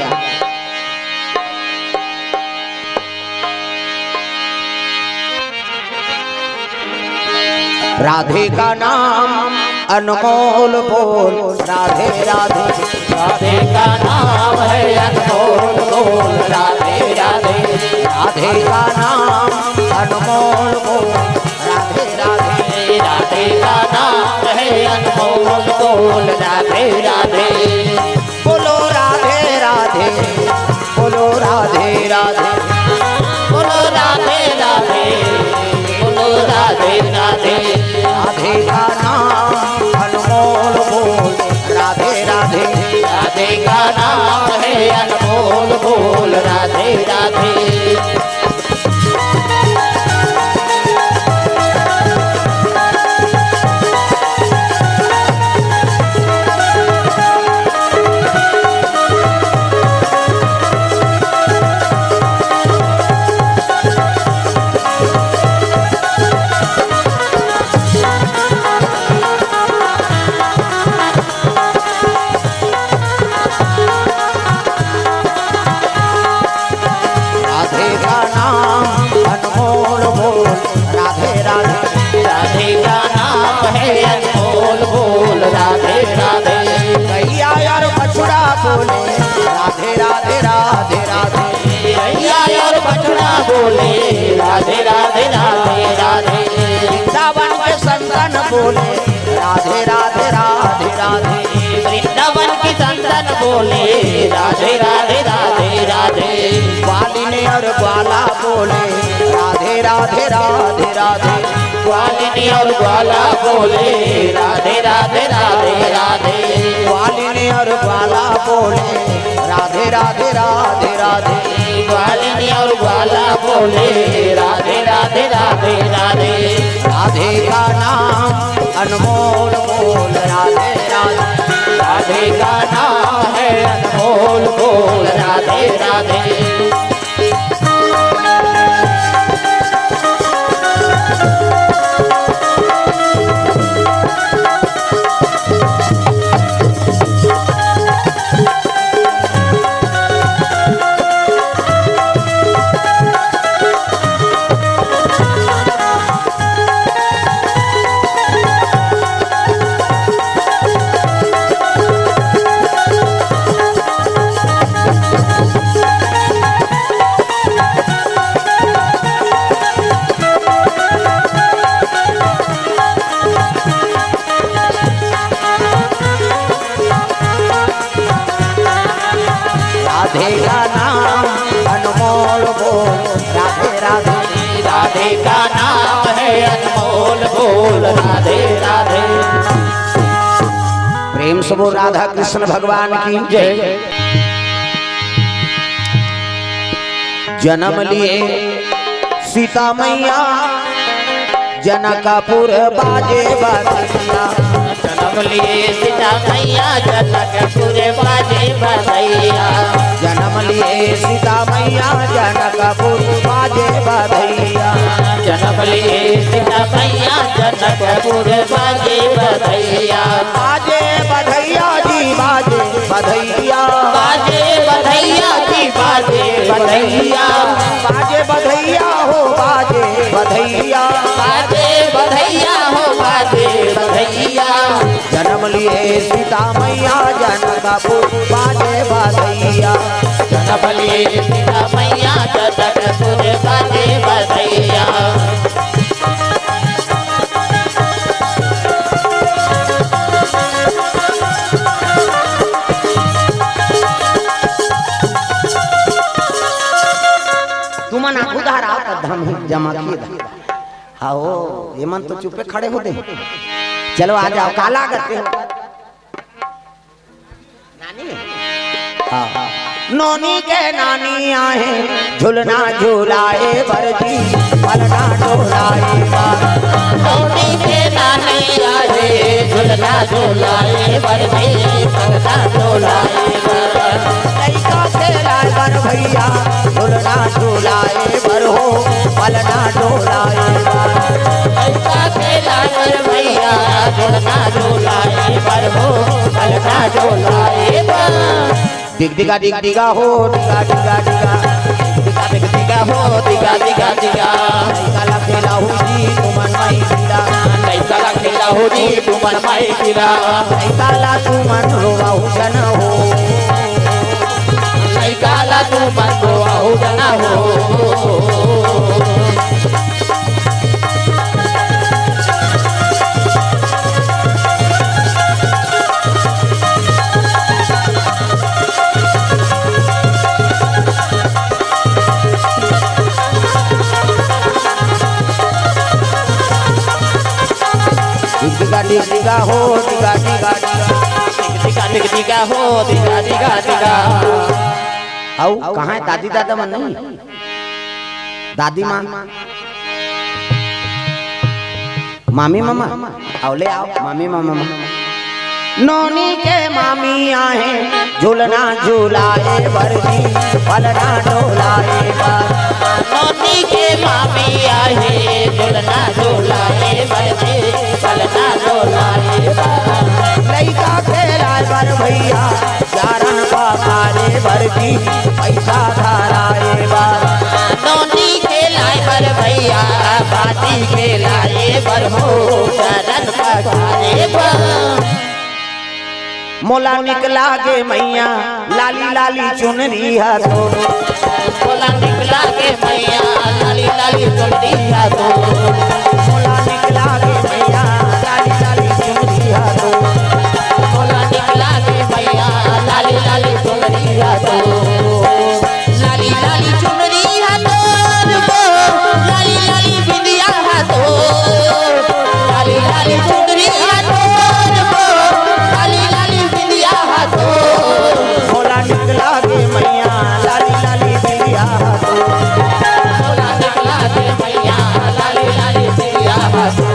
राधे का नाम अनमोल बोल, राधे राधे। राधे का नाम है अनमोल बोल, राधे राधे। राधे का नाम अनमोल बोल, राधे राधे। राधे का नाम है अनमोल बोल, राधे राधे। बोलो राधे राधे, बोलो राधे राधे, बोलो राधे राधे। बोल बोल राधे राधे। राधे का नाम अनमोल बोल, राधे राधे। राधे का नाम है अनमोल बोल, राधे राधे। गैया और बछड़ा बोले, राधे राधे राधे राधे। गैया और बछड़ा बोले, राधे राधे राधे राधे। वृंदावन के संतन बोले, राधे राधे राधे राधे। वृंदावन की संतन बोले, राधे राधे राधे राधे। ग्वालिनी और ग्वाला बोले, राधे राधे राधे राधे। ग्वालिनी और ग्वाला बोले, राधे राधे राधे राधे। ग्वालिनी और ग्वाला बोले, राधे राधे राधे राधे। ग्वालिनी और ग्वाला बोले, राधे राधे राधे राधे। राधे का नाम अनमोल बोल, राधे राधे। राधे का नाम है अनमोल बोल, राधे राधे। राधे का नाम अनमोल बोल, राधे राधे। राधे का नाम है अनमोल बोल, राधे राधे। प्रेम से बोल राधा कृष्ण भगवान की जय। जन्म लिए सीता मैया जनकपुर बाजे बधैया। जन्म लिए सीता मैया जनकपुर बाजे बधैया। जन्म लिए सीता मैया जनकपुर बाजे बधैया। जन्म लिए सीता मैया जनकपुर बाजे बधैया। बाजे बधैया जी बाजे बधैया। बाजे बधैया जी बाजे बधैया। बाजे बधैया हो बाजे बधैया। बाजे बधैया हो बाजे बधैया। जन्म लिए सीता मैया जनकपुर बाजे बधैया। जन्म लिए सीता मैया जनकपुर बाजे बधैया। तुमन आगू डहर आओ, तब हम जमा किए दा। हाँ हो, ये मन तो चुपे खड़े होते। चलो आ जाओ, काला करते हो। नानी? हाँ, हाँ। नोनी के नानी आहे, झुलना झुलाए बर जी, पलना डोलाए बर। नोनी के नानी आहे, झुलना झुलाए बर जी, पलना डोलाए बर। लइका खेलाए बर भैया, झुलना झुलाए बर हो, पलना डोलाए बर। लइका खेलाए बर भैया, झुलना झुलाए बर हो, पलना डोलाए बर। दिग दिगा दिग दिगा हो, दिगा दिगा दिगा। दिग दिगा दिग दिगा हो, दिगा दिगा दिगा। लइका ला खेलाहू जी तुमन माई पीरा। लइका ला खेलाहू जी तुमन माई पीरा। लइका ला तुमन रोवाहू जन हो। लइका ला तुमन रोवाहू जन हो। दिगा दिगा हो, दिगा दिगा दिगा। दिगा दिगा दिगा हो, दिगा दिगा दिगा। अउ कहाँ हे दादी दादा मन? नहीं, दादी माँ, मामी मामा, अउ ले आव मामी मामा। नोनी के मामी आहे, झुलना झुलाए बर जी, पलना डोलाए बर। नोनी के मामी आहे, झुलना झुलाए बर जी, पलना डोलाए बर। लइका खेलाए बर भैया, जारन पकारे बर जी, पैसा धराए बर। नोनी खेलाए बर भैया, बाती खेलाए बर हो, जारन पकारे बर। मोला निक लागे मैया, लाली लाली चुनरी हा तो। मोला निक लागे मैया, लाली लाली चुनरी हा तो। मोला निक लागे मैया, लाली लाली चुनरी हा तो। मोला निक लागे मैया, लाली लाली चुनरी हा तो। लाली लाली चुनरी हा तोर वो, लाली लाली बिंदिया हा तोर। लाली लाली चुनरी हा तोर वो, लाली लाली बिंदिया हा तोर। मोला निक लागे मैया, लाली लाली बिंदिया हा तोर। मोला निक लागे मैया, लाली लाली बिंदिया हा तोर।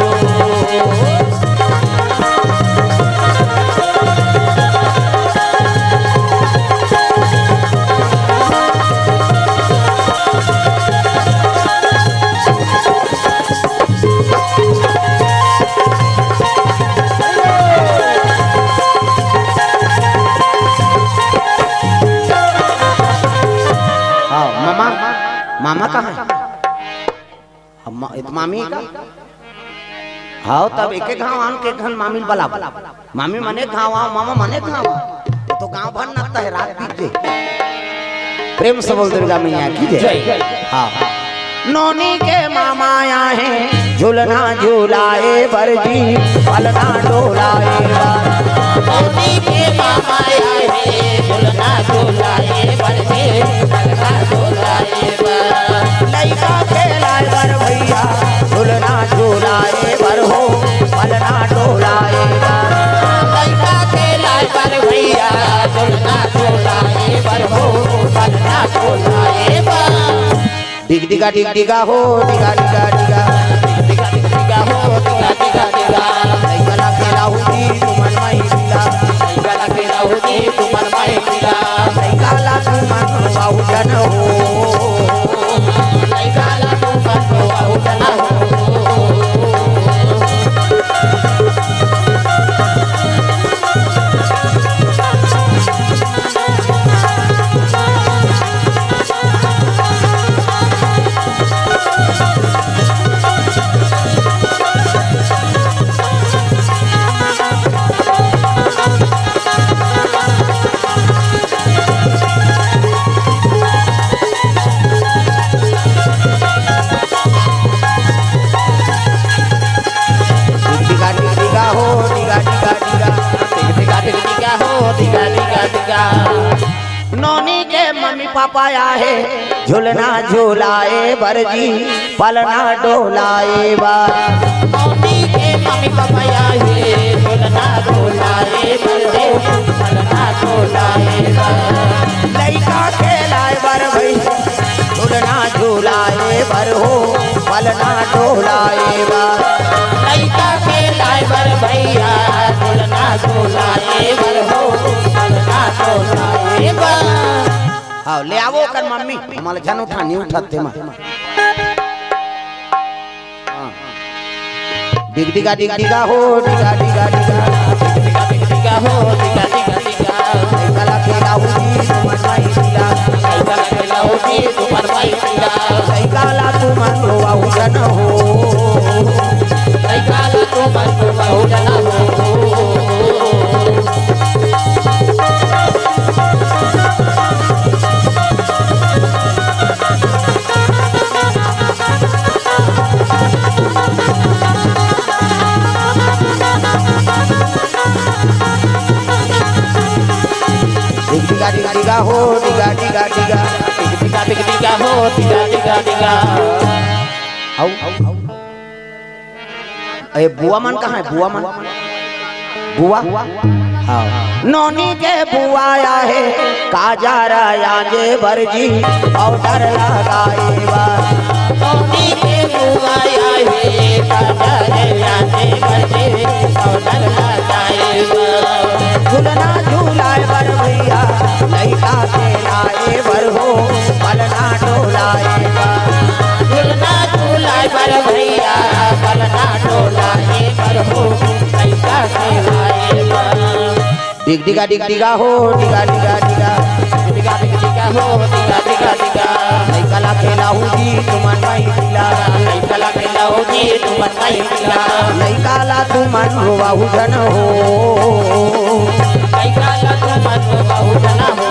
हाँ, मामा, मामा कहाँ हे? अब मा-, ए तो मामी का? हाँ, तब एक एक घाव आन के घन मामी बला बला। मामी मने घाव आव, मामा मने घाव आव। तो गांव भर नत्ता हे, रात बीत गे। प्रेम से बोल दुर्गा मैया की जय। जय। हाँ। नोनी के मामा आए हे, झुलना झुलाए बर जी, पलना डोलाए बर। नोनी के मामा आए हे, झुलना झुलाए बर जी, पलना डोलाए बर। लइका खेलाए बर भैया, झुलना झुलाए बर हो, पलना डोलाए बर। लइका खेलाए बर भैया, झुलना झुलाए बर हो, पलना डोलाए बर। डिग डिगा डिग डिगा हो, डिगा डिगा डिगा। डिग डिगा डिग डिगा हो, डिगा डिगा डिगा। लइका ला खेलाहू जी तुमन माई पिला। लइका ला खेलाहू जी तुमन माई पिला। लइका ला तुमन रोवाहू झन हो। लइका ला तुमन रोवाहू झन हो। डिगा डिगा हो, डिगा डिगा डिगा। डिगा डिगा हो, डिगा डिगा डिगा। नोनी के मम्मी पापा आहे, झुलना झुलाए बर जी, पलना डोलाए बर। नोनी के मम्मी पापा आहे, झुलना झुलाए बर जी, पलना डोलाए बर। लइका खेलाए बर भई, झुलना झुलाए बर हो, पलना डोलाए बर। लइका खेलाए बर भैया, झुलना झुलाए बर हो, पलना डोलाए बर। हाँ, ले आवो ओकर मम्मी, हमला झन उठा, नहीं उठाते मा। हाँ। डिग डिगा डिग डिगा हो, डिगा डिगा डिगा। डिग डिगा डिग डिगा हो, डिगा डिगा डिगा। लइका ला खेलाहू जी तुमन माई पिला। लइका ला खेलाहू जी तुमन माई पिला। लइका ला तुमन रोवाहू झन हो। लइका ला तुमन रोवाहू झन हो। डिग डिगा डिग डिगा हो, डिगा डिगा डिगा। डिग डिगा डिग डिगा हो, डिगा डिगा डिगा। आऊ, आऊ। ए, बुआ मन कहाँ हे? बुआ मन? बुआ? हाँ। नोनी के बुआया हे काजर आजे बर जी, पाउडर लगाए बर। नोनी के बुआया हे काजर आजे बर जी, पाउडर लगाए बर। झुलना झुलाए बर भैया, लइका खेलाए बर हो, पलना डोलाए बर। झुलना झुलाए बर भैया, पलना डोलाए बर हो, लइका खेलाए बर। डिग डिगा डिग डिगा हो, डिगा डिगा डिगा। डिगा डिग डिगा हो, डिगा डिगा डिगा। लइका ला खेलाहू जी तुमन माई पिला। लइका ला खेलाहू जी तुमन माई पिला। लइका ला तुमन रोवाहू झन हो। लइका ला तुमन रोवाहू झन हो।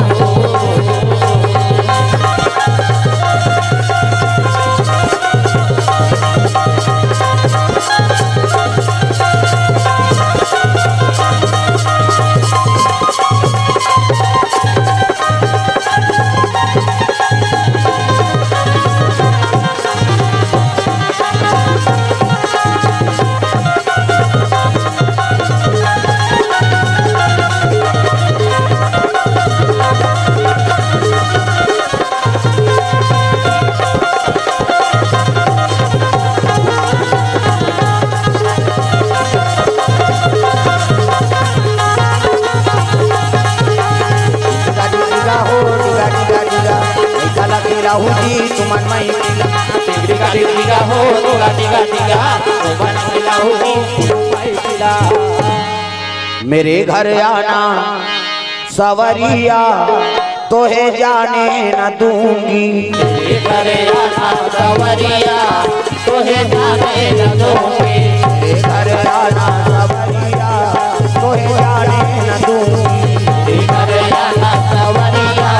डिगा डिगा डिगा हो, डिगा डिगा डिगा। लइका ला खेलाहू जी तुमन माई पिला। डिगा डिगा डिगा हो, डिगा डिगा डिगा। तुमन खेलाहू जी तुमन माई पिला। मेरे घर आना सवरिया, तोहे जाने न दूंगी। मेरे घर आना सवरिया, तोहे जाने न दूंगी। मेरे घर आना सवरिया, तोहे जाने न दूंगी। मेरे घर आना सवरिया,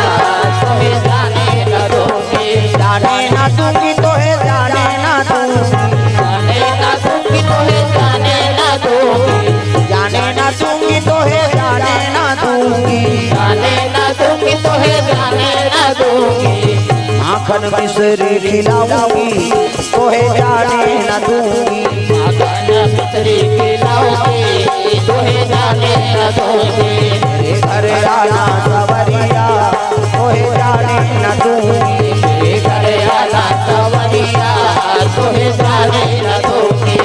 तोहे जाने न दूंगी। जाने न दूंगी, तोहे जाने न दूंगी। जाने न दूंगी, तोहे जाने न दूंगी। जाने न दूंगी, तोहे जाने न दूंगी। जाने न दूंगी, तोहे जाने न दूंगी। माखन मिश्री खिलाऊंगी, तोहे जाने न दूंगी। माखन मिश्री खिलाऊंगी, तोहे जाने न दूंगी। मेरे घर आना सवरिया, तोहे जाने न दूंगी। मेरे घर आना सवरिया, तोहे जाने न दूंगी।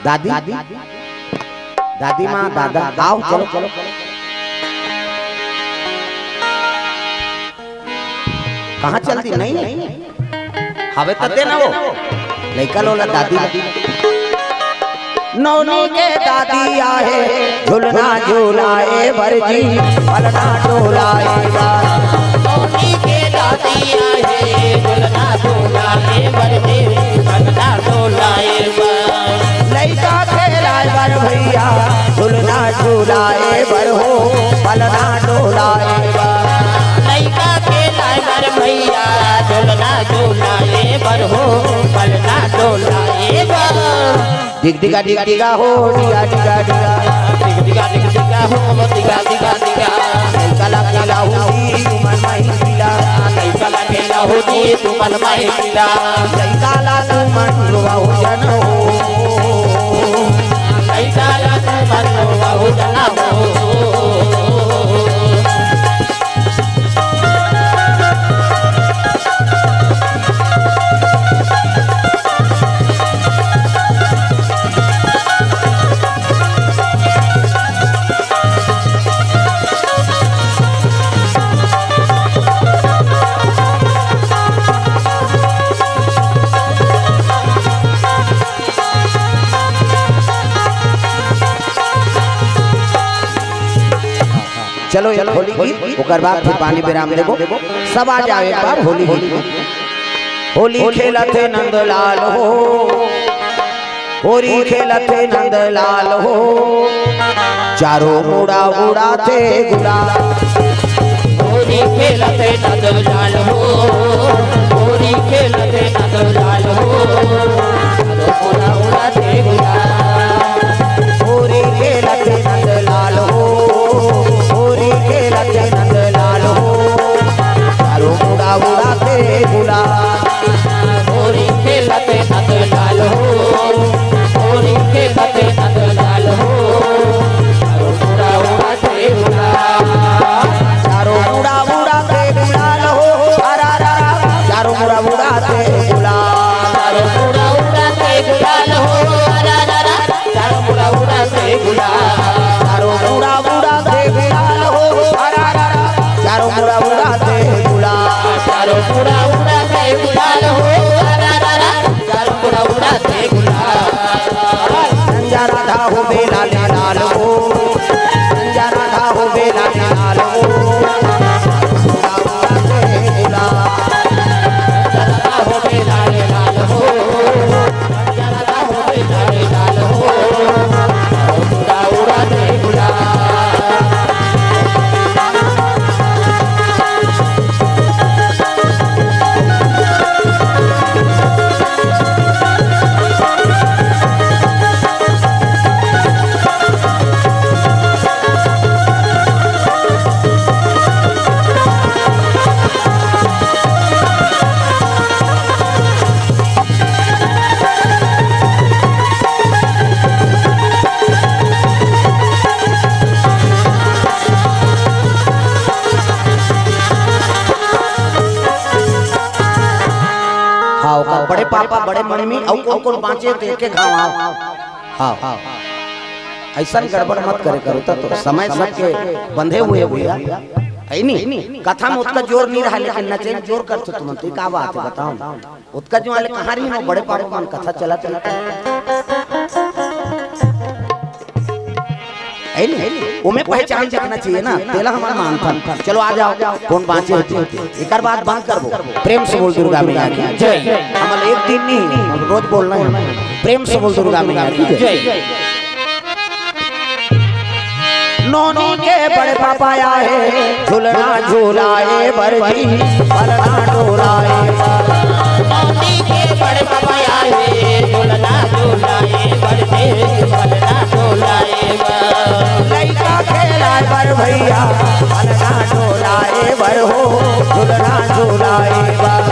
दादा, दादी, दादी, दादी माँ, दादा, आओ, चलो, चलो। कहाँ चल दी? नहीं, हवे त दे ना वो। लइका लोला दादी ला। नोनी के दादी आहे, झुलना झुलाए बर जी, पलना डोलाए बर। नोनी के दादी आहे, झुलना झुलाए बर जी, पलना डोलाए बर। लइका खेलाए बर भैया, झुलना झुलाए बर हो, पलना डोलाए बर। लइका खेलाए बर भैया, झुलना झुलाए बर हो, पलना डोलाए बर। डिग डिगा डिग डिगा हो, डिगा डिगा डिगा। डिग डिगा डिग डिगा हो, डिगा डिगा डिगा। लइका ला खेलाहू जी तुमन माई पिला। लइका ला खेलाहू जी तुमन माई पिला। लइका ला तुमन रोवाहू झन हो। लइका ला तुमन रोवाहू झन हो। चलो, एक होली गीत, ओकर बाद फिर पानी विराम देबो। सब आ जाओ एक बार होली गीत। होली खेलत हे नंदलाल हो, होरी खेलत हे नंदलाल हो, चारों मुड़ा उड़ाथे गुलाल। होरी खेलत हे नंदलाल हो, होरी खेलत हे नंदलाल हो, चारों मुड़ा उड़ाथे गुलाल। होरी खेलत हे नंदलाल हो, होरी खेलत हे नंदलाल हो, चारों मुड़ा उड़ाथे गुलाल। होरी खेलत हे नंदलाल हो, होरी खेलत हे नंदलाल हो, चारों मुड़ा उड़ाथे गुलाल। चारों मुड़ा उड़ाथे गुलाल हो, अरा रा रा। चारों मुड़ा उड़ाथे गुलाल। चारों मुड़ा उड़ाथे गुलाल हो, अरा रा रा। चारों मुड़ा उड़ाथे गुलाल। चारों मुड़ा उड़ाथे गुलाल हो, अरा रा रा। चारों मुड़ा उड़ाथे गुलाल। चारों मुड़ा उड़ाथे गुलाल हो, अरा रा रा। चारों मुड़ा उड़ाथे गुलाल। संजा राधा हो बेला ले लाल हो, संजा राधा हो बेला ले लाल हो। चारों मुड़ा उड़ाथे गुलाल। संजा राधा हो बेला ले लाल हो। हाँ, ओकर बड़े पापा, बड़े मम्मी, अउ कोन कोन बाँचे हे, तेके घाव आओ। हाँ, हाँ। अइसन गड़बड़ मत करे करो, त तो समय सबके बंधे हुए भैया। हइ नी? कथा म ओतका जोर नइ रहय, लेकिन नचई म जोर करथो तुमन, त का बात हे बताओ? ओतका जुवार ले कहाँ रहिन ओ बड़े पापा मन, कथा चलत चलत। हइ नी? ओमे पहचान दिखना चाहिए ना, तेला हमन मानथन। चलो आ जाओ, कोन बाँचे हे। एकर बाद बंद करबो। प्रेम से बोल दुर्गा मैया की जय। हमन एक दिन नहीं, रोज बोलना हे। प्रेम से बोल दुर्गा मैया की जय। नोनी के बड़े पापा आए, झुलना झुलाए बर जी, पलना डोलाए बर। नोनी के बड़े पापा आए, झुलना झुलाए बर जी, पलना डोलाए बर। लइका खेलाए बर भैया, पलना डोलाए बर हो, झुलना झुलाए बर।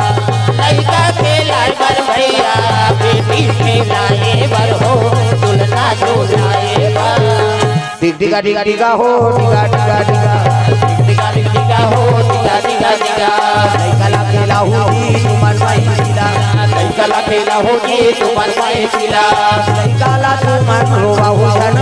लइका खेलाए बर भैया, बेटी खेलाए बर हो, झुलना झुलाए बर। डिग डिगा डिग डिगा हो, डिगा डिगा डिगा। डिग डिगा डिग डिगा हो, डिगा डिगा डिगा। लइका ला खेलाहू जी तुमन माई पीला। लइका ला खेलाहू जी तुमन माई पीला। लइका ला तुमन रोवाहू झन